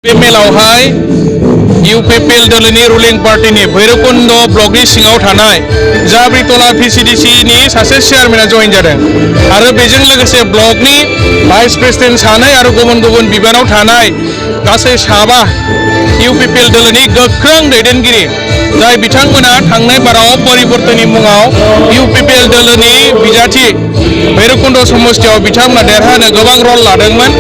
पेमेलावहाय UPPL दलनि ruling पार्टीनि भैरबकुंड ब्लकनि सिङाव थानाय जाब्रितला भिसिडिसि नि सासे चेयारमेना जइन जादों आरो बेजों लोगोसे ब्लकनि भाइस प्रेसिडेन्ट सानै आरो गुबुन गुबुन बिबानाव थानाय गासै साबा इउपिपिएल दलनि गोख्रों दैदेनगिरि जाय बिथांमोना थांनाय बाराव परिबर्तननि मुङाव इउपिपिएल दलनि बिजाथि भैरबकुंड समस्तियाव बिथांमोना देरहानो गोबां रल लादोंमोन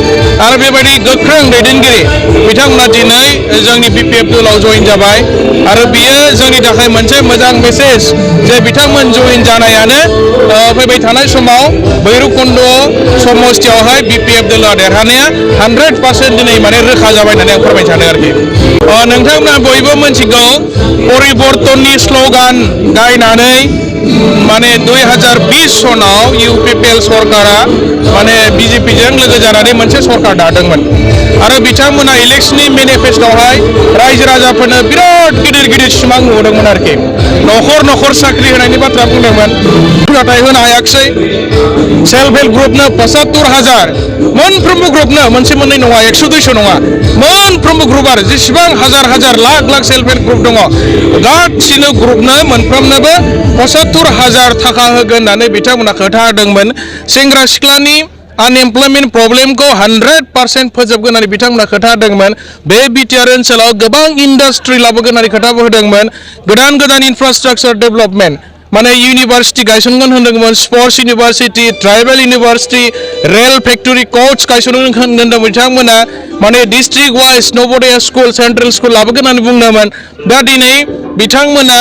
आरो बेबायदि गोख्रों दैदेनगिरि बिथांमोना दिनै जोंनि बिपिएफ दलाव जइन जाबाय आरो बियो जोंनि थाखाय मोनसे मोजां मेसेज जे बिथांमोन जइन जानायानो फैबाय थानाय समाव भैरबकुंड समस्तियावहाय बिपिएफ दला देरहानाया 100% दिनै माने रोखा जाबाय होननानै आं फोरमायनो सानो आरोखि नोंथांमोना बयबो मिथिगौ परिबर्तननि स्लोगान गायनानै माने 2020 सनाव इउपिपिएल सरकारा माने बिजेपिजों लोगो जानानै मोनसे सरकार दादोंमोन आरो बिथांमोना इलेक्शननि मेनिफेस्ट'आवहाय रायजो राजाफोरनो बिराद गिदिर गिदिर सिमां नुदोंमोन आरोखि न'खर न'खर साख्रि होनायनि बाथ्रा बुंदोंमोन नाथाय होनो हायाखिसै सेल्फ हेल्प ग्रुपनो 75,000 मोनफ्रोमबो ग्रुपनो मोनसे मोननै नङा 100-200 नङा मोनफ्रोमबो ग्रुप आरो जेसेबां हाजार लाख सेल्फ हेल्प ग्रुप दङ गासिनो ग्रुपनो मोनफ्रोमनोबो 75,000 थाखा होगोन होननानै बिथांमोना खोथा होदोंमोन सेंग्रा सिख्लानि अनएमप्लयमेन्ट प्रब्लेमखौ 100% फोजोबगोन होननानै बिथांमोना खोथा होदोंमोन बे बिटिआर ओनसोलाव गोबां इन्डास्ट्रि लाबोगोन होननानै खोथाबो होदोंमोन गोदान इनफ्रास्ट्राक्चार डेभेलपमेन्ट माने इउनिभार्सिटि गायसनगोन होनदोंमोन sports university tribal university rail factory coach गायसनगोन होनदोंमोन बिथांमोना माने district wise Navodaya school central school लाबोगोन होननानै बुंदोंमोन दा दिनै बिथांमोना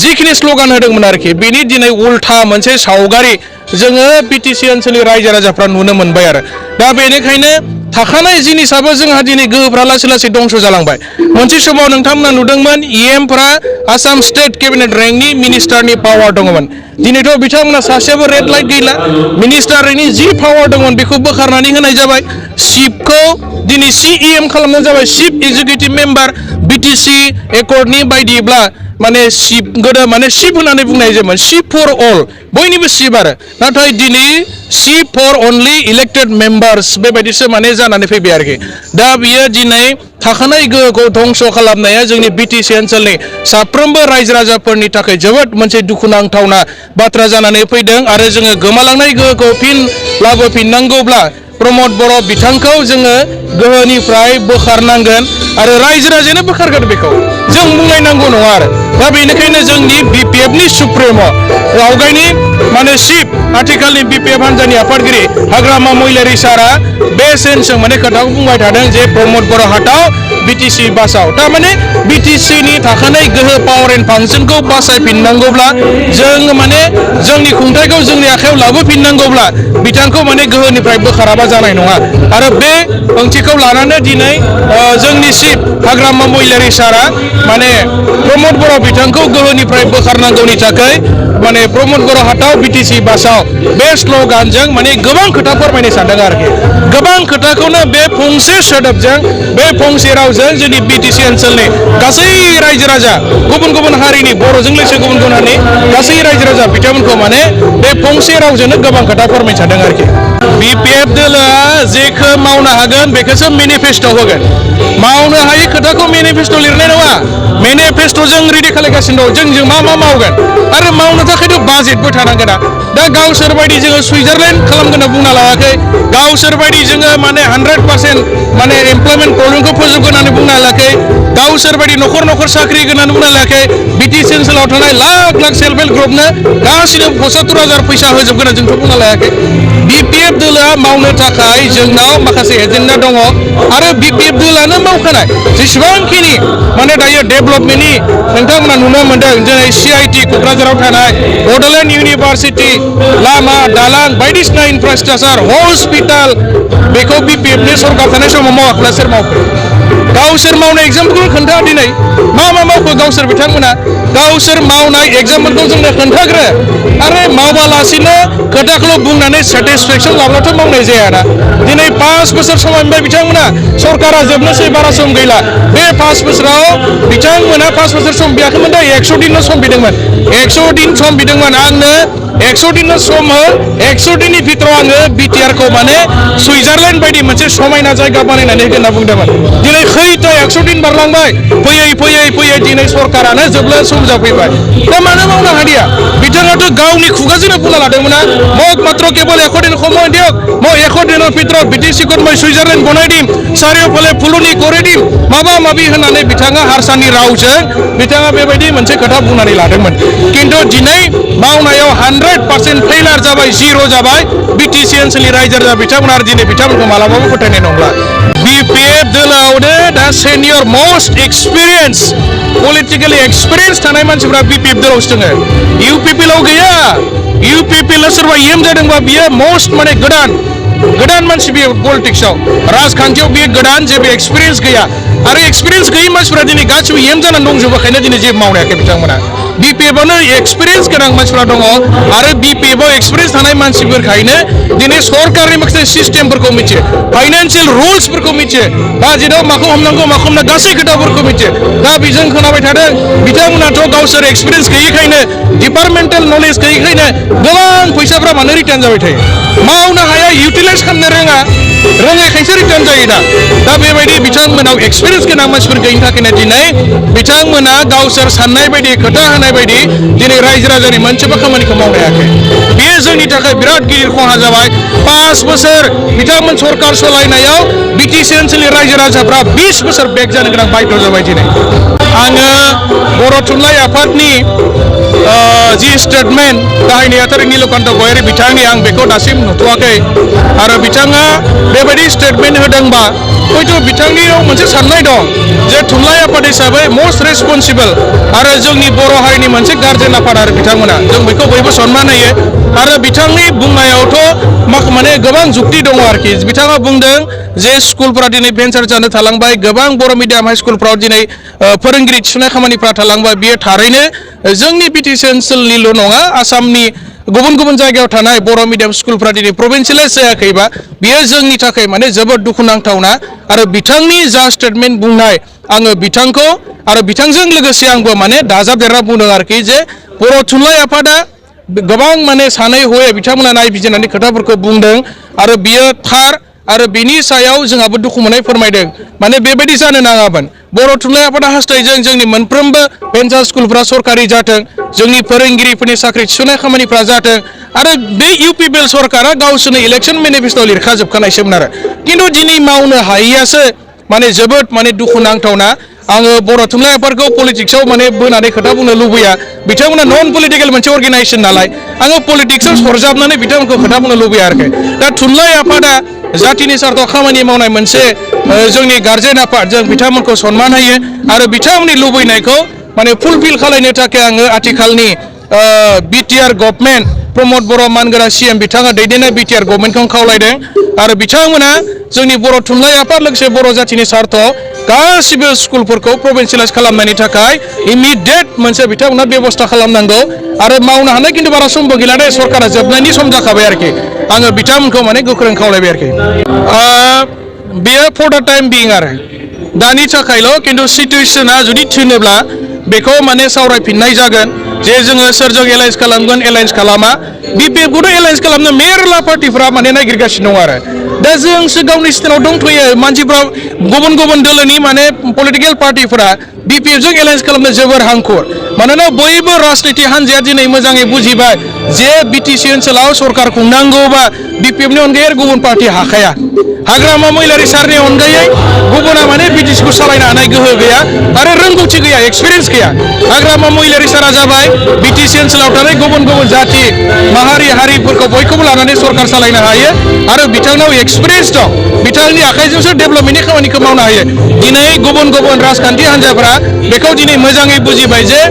जिखिनि स्लोगान होदोंमोन आरोखि बेनि दिनै उल्था मोनसे सावगारि जोङो बिटिसि ओनसोलनि रायजो राजाफ्रा नुनो मोनबाय आरो दा बेनिखायनो थाखानाय जिनिसाबो जोंहा दिनै गोहोफ्रा लासै लासै दंस जालांबाय मोनसे समाव नोंथांमोना नुदोंमोन इएमफ्रा आसाम स्टेट केबिनेट रेंकनि मिनिस्टारनि पावार दङमोन दिनैथ' बिथांमोना सासेयाबो रेड लाइट गैला मिनिस्टारनि जि पावार दंमोन बेखौ बोखारनानै होनाय जाबाय चिफखौ दिनै सिइएम खालामनाय जाबाय चिफ एक्जिकिउटिभ मेम्बार बिटिसि एकर्डनि बायदिब्ला माने चिफ गोदो माने चिफ होननानै बुंनाय जायोमोन चिफ फर अल बयनिबो चिफ आरो नाथाय दिनै चिफ फर अनलि इलेक्टेड मेम्बार्स बेबायदिसो माने जानानै फैबाय आरोखि दा बियो दिनै थाखानाय गोहोखौ धंस खालामनाया जोंनि बिटिसि ओनसोलनि साफ्रोमबो रायजो राजाफोरनि थाखाय जोबोद मोनसे दुखुनांथावना बाथ्रा जानानै फैदों आरो जोङो गोमालांनाय गोहोखौ फिन लाबोफिननांगौब्ला प्रमद बर' बिथांखौ जोङो गोहोनिफ्राय बोखारनांगोन आरो रायजो राजायानो बोखारगोन बेखौ जों बुंलायनांगौ नङा आरो दा बेनिखायनो जोंनि बिपिएफनि सुप्रिम' आवगायनि माने चिफ आथिखालनि बिपिएफ हान्जानि आफादगिरि हाग्रामा महिलारि सारा बे सेन्सजों माने खोथाखौ बुंबाय थादों जे प्रमद बर' हाटआव बिटिसि बासाव थारमाने बिटिसिनि थाखानाय गोहो पावार एन्ड फांसनखौ बासायफिननांगौब्ला जों माने जोंनि खुंथायखौ जोंनि आखायाव लाबोफिननांगौब्ला बिथांखौ माने गोहोनिफ्राय बोखाराबा जानाय नङा आरो बे ओंथिखौ लानानै दिनै जोंनि चिफ हाग्रामा महिलारि सारा माने प्रमद बर' बिथांखौ गोहोनिफ्राय बोखारनांगौनि थाखाय माने प्रमद बर' हाटआव बिटिसि बासाव बे स्ल'गानजों माने गोबां खोथा फोरमायनो सानदों आरोखि गोबां खोथाखौनो बे फंसे सोदोबजों बे फंसे रावजों जोंनि बिटिसि ओनसोलनि गासै रायजो राजा गुबुन गुबुन हारिनि बर'जों लोगोसे गुबुन गुबुन हारिनि गासै रायजो राजा बिथांमोनखौ माने बे फंसे रावजोंनो गोबां खोथा फोरमायनो सानदों आरोखि बिपिएफ दोलोआ जेखौ मावनो हागोन बेखौसो मेनिफेस्ट'आव होगोन मावनो हायै खोथाखौ मेनिफेस्ट' लिरनाय नङा मेनिफेस्ट'जों रेडि खालामगासिनो दं जों मा मावगोन आरो मावनो थाखायथ' बाजेटबो थानांगोन दा गावसोर बायदि जोङो सुइजारलेण्ड खालामगोन होनना बुंना लायाखै गावसोर बायदि जोङो माने 100% माने एमप्लयमेन्ट प्रब्लेमखौ फोजोबगोन होननानै बुंना लायाखै गावसोर बायदि न'खर साख्रि होगोन होननानै बुंना लायाखै बिटिसि ओनसोलाव थानाय लाख सेल्फ हेल्प ग्रुपनो गासिनो 75,000 फैसा होजोबगोन होनना जोंथ' बुंना लायाखै बिपिएफ दोलोआ मावनो थाखाय जोंनाव माखासे एजेन्डा दङ आरो बिपिएफ दोलोआनो मावखानाय जेसेबांखिनि माने दायो डेभेलपमेन्टनि नोंथांमोना नुनो मोन्दों जेरै सिआइटि क'क्राझाराव थानाय बड'लेण्ड इउनिभार्सिटि लामा दालां बायदिसिना इनफ्रास्ट्राक्चार हस्पिटाल बेखौ बिपिएफनि सरकार थानाय समाव मावाखैब्ला सोर मावखो गावसोर मावनाय एग्जामपोलखौ खोन्था दिनै मा मावखो गावसोर बिथांमोना गावसोर मावनाय एग्जाम्पलखौ जोंनो खोन्थाग्रो आरो मावालासिनो खोथाखौल' बुंनानै सेटिसफेक्सन लाब्लाथ' मावनाय जायाना दिनै 5 बोसोर समायनिफ्राय बिथांमोना सरकारा जोबनोसै बारा सम गैला बे 5 बोसोराव बिथांमोना 5 बोसोर सम बियाखैमोन दा 100 दिनल' सम बिदोंमोन 100 दिन सम बिदोंमोन आंनो 100 दिनल' सम हो 100 दिननि भितराव आङो बिटिआर खौ माने सुइजारलेण्ड बायदि मोनसे समायना जायगा बानायनानै होना बुंदोंमोन दिनै खैथा 100 दिन बारलांबाय फैयै दिनै सरकारानो जोबनो सम जाफैबाय दा मानो मावनो हादिया बिथाङाथ' गावनि खुगाजोंनो बुंना लादोंमोन ना मग मात्र केवल 100 दिन समय दियक मग 100 दिननि भितराव बिटिसि खौ मैं सुइजारलेण्ड बनाय दिम चारियफाले फुलुनि करे दिम माबा माबि होननानै बिथाङा हारसानि रावजों बिथाङा बेबायदि मोनसे खोथा बुंनानै लादोंमोन किन्तु दिनै मावनायाव 100% फेलार जाबाय जिर' जाबाय बिटिसि ओनसोलनि रायजो राजा बिथांमोना दिनै बिथांमोनखौ मालाबाबो फोथायनाय नंला बिपिएफ दोलोआवनो दा senior most experience politically experience थानाय मानसिफ्रा बिपिएफ दोलोआवसो दङ इउपिपिएलआव गैया इउपिपिएलआव सोरबा एम जादोंबा बियो मोस्ट माने गोदान मानसि बियो पलिटिक्सआव राजखान्थियाव बियो गोदान जेबो एक्सपिरियेन्स गैया आरो एक्सपिरियेन्स गैयै मानसिफ्रा दिनै गासिबो एम जानानै दंजोबोखायनो दिनै जेबो मावनो हायाखै बिथांमोना बिपिएफआवनो एक्सपिरियेन्स गोनां मानसिफ्रा दङ आरो बिपिएफआव एक्सपिरियेन्स थानाय मानसिफोरखायनो दिनै सरकारनि माखासे सिस्टेमफोरखौ मिथियो फाइनान्सियेल रुल्सफोरखौ मिथियो बाजेटआव माखौ हमनांगौ माखौ हमना गासै खोथाफोरखौ मिथियो दा बेजों खोनाबाय थादों बिथांमोनाथ' गावसोर एक्सपिरियेन्स गैयैखायनो डिपार्टमेन्टेल नलेज गैयैखायनो गोबां फैसाफ्रा मानो रिटार्न जाबाय थायो मावनो हाया इउटिलाइज खालामनो रोङैखायसो रिटार्न जायो दा बेबायदि बिथांमोनाव एक्सपिरियेन्स गोनां मानसिफोर गैयिनि थाखायनो दिनै बिथांमोना गावसोर साननाय बायदि खोथा होनाय बायदि दिनै रायजो राजानि मोनसेबो खामानिखौ मावनो हायाखै बेयो जोंनि थाखाय बिराद गिदिर खहा जाबाय 5 बोसोर बिथांमोन सरकार सालायनायाव बिटिसि ओनसोलनि रायजो राजाफ्रा 20 बोसोर बेक जानो गोनां बाध्य जाबाय दिनै आङो बर' थुनलाइ आफादनि जि स्टेटमेन्ट गाहाय नेहाथारि नीलकान्त गयारी बिथांनि आं बेखौ दासिम नुथ'वाखै आरो बिथाङा बेबायदि स्टेटमेन्ट होदोंबा हयथ' बिथांनियाव मोनसे साननाय दं जे थुनलाइ आफाद हिसाबै मस्ट रेसपन्सिबल आरो जोंनि बर' हारिनि मोनसे गार्जेन आफाद आरो बिथांमोना जों बेखौ बयबो सनमान होयो आरो बिथांनि बुंनायावथ' माने गोबां जुक्ति दङ आरोखि बिथाङा बुंदों जे स्कुलफोरा दिनै भेन्सार जानो थालांबाय गोबां बर' मिडियाम हाइ स्कुलफ्राव दिनै फोरोंगिरि थिसननाय खामानिफ्रा थालांबाय बियो थारैनो जोंनि बिटिसि ओनसोलनिल' नङा आसामनि गुबुन जायगायाव थानाय बर' मिडियाम स्कुलफ्रा दिनै प्रभिन्सियेलाइज जायाखैबा बियो जोंनि थाखाय माने जोबोद दुखुनांथावना आरो बिथांनि जा स्टेटमेन्ट बुंनाय आङो बिथांखौ आरो बिथांजों लोगोसे आंबो माने दाजाबदेरना बुंदों आरोखि जे बर' थुनलाइ आफादा गोबां माने सानै हयै बिथांमोना नायबिजिरनानै खोथाफोरखौ बुंदों आरो बियो थार आरो बिनि सायाव जोंहाबो दुखु मोननाय फोरमायदों माने बेबायदि जानो नाङामोन बर' थुनलाइ आफादा हास्थायजों जोंनि मोनफ्रोमबो भेन्सार स्कुलफ्रा सरकारि जाथों जोंनि फोरोंगिरिफोरनि साख्रि थिसननाय खामानिफ्रा जाथों आरो बे इउपिपिएल सरकारा गावसोरनि इलेक्सन मेनिफेस्ट'आव लिरखाजोबखानायसोमोन आरो खिन्थु दिनै मावनो हायैयासो माने जोबोद माने दुखुनांथावना आङो बर' थुनलाइ आफादखौ पलिटिक्सआव माने बोनानै खोथा बुंनो लुबैया बिथांमोना नन पलिटिकेल मोनसे अर्गेनाइजेसन नालाय आङो पलिटिक्सआव सरजाबनानै बिथांमोनखौ खोथा बुंनो लुबैया आरोखि दा थुनलाइ आफादा जातिनि सार्थआव खामानि मावनाय मोनसे जोंनि गार्जेन आफाद जों बिथांमोनखौ सनमान होयो आरो बिथांमोननि लुबैनायखौ माने फुलफिल खालामनो थाखाय आङो आथिखालनि बिटिआर गभर्नमेन्ट प्रमद बर' मानगोनां सिएम बिथाङा दैदेननाय बिटिआर गभर्नमेन्टखौ खावलायदों आरो बिथांमोना जोंनि बर' थुनलाइ आफाद लोगोसे बर' जातिनि सार्थआव गासिबो स्कुलफोरखौ प्रभिन्सियेलाइज खालामनायनि थाखाय इमिडियेट मोनसे बिथांमोना बेबस्था खालामनांगौ आरो मावनो हानाय खिन्थु बारा समबो गैला दे सरकारा जोबनायनि सम जाखाबाय आरोखि आङो बिथांमोनखौ माने गोख्रों खावलायबाय आरोखि बेयो फर द टाइम बिं आरो दानि थाखायल' खिन्थु सिटुवेसना जुदि थिनोब्ला बेखौ माने सावरायफिननाय जागोन जे जोङो सोरजों एलायन्स खालामगोन एलायन्स खालामा बिपिएफखौथ' एलायन्स खालामनो मेरला पार्टिफ्रा माने नागिरगासिनो दं आरो दा जोंसो गावनि स्टेनाव दंथ'यो मानसिफ्रा गुबुन दोलोनि माने पलिटिकेल पार्टिफोरा बिपिएफजों एलायन्स खालामनो जोबोर हांखुर मानोना बयबो राजनिति हान्जाया दिनै मोजाङै बुजिबाय जे बिटिसि ओनसोलाव सरकार खुंनांगौबा बिपिएफनि अनगायै गुबुन पार्टि हाखाया हाग्रामा महिलारि सारनि अनगायै गुबुना माने बिटिसिखौ सालायनो हानाय गोहो गैया आरो रोंगौ रोंगौथि गैया एक्सपिरियेन्स गैया हाग्रामा महिलारि सारा जाबाय बिटिसि ओनसोलाव थानाय गुबुन गुबुन जाथि माहारि हारिफोरखौ बयखौबो लानानै सरकार सालायनो हायो आरो बिथांनाव एक्सपिरियेन्स दं बिथांनि आखाइजोंसो डेभेलपमेन्टनि खामानिखौ मावनो हायो दिनै गुबुन गुबुन राजखान्थि हान्जाफोरा बेखौ दिनै मोजाङै बुजिबाय जे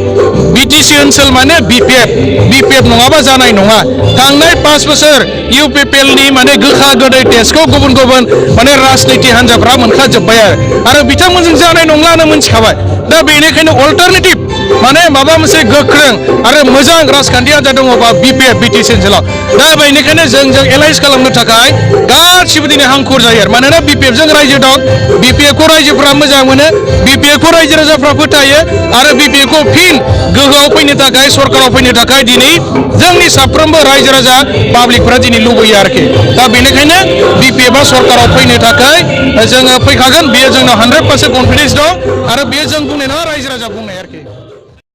बिटिसि ओनसोल माने बिपिएफ नङाबा जानाय नङा थांनाय 5 बोसोर इउपिपिएलनि माने गोखा गोदै टेस्टखौ गुबुन गुबुन माने राजनिति हान्जाफ्रा मोनखाजोब्बाय आरो बिथांमोनजों जानाय नंला होनना मोनथिखाबाय दा बेनिखायनो अल्टारनेटिभ माने माबा मोनसे गोख्रों आरो मोजां राजखान्थि हान्जा दङबा बिपिएफ बिटिसि ओनसोलाव दा बेनिखायनो जों एलाइज खालामनो थाखाय गासिबो दिनै हांखुर जायो आरो मानोना बिपिएफजों रायजो दं बिपिएफखौ रायजोफ्रा मोजां मोनो बिपिएफखौ रायजो राजाफ्रा फोथायो आरो बिपिएफखौ फिन गोहोआव फैनो थाखाय सरकाराव फैनो थाखाय दिनै जोंनि साफ्रोमबो रायजो राजा पाब्लिकफ्रा दिनै लुबैयो आरोखि दा बेनिखायनो बिपिएफआ सरकाराव फैनो थाखाय जोङो फैखागोन बेयो जोंनाव 100% कनफिडेन्स दं आरो बेयो जों बुंनाय नङा रायजो राजा बुंनाय आरोखि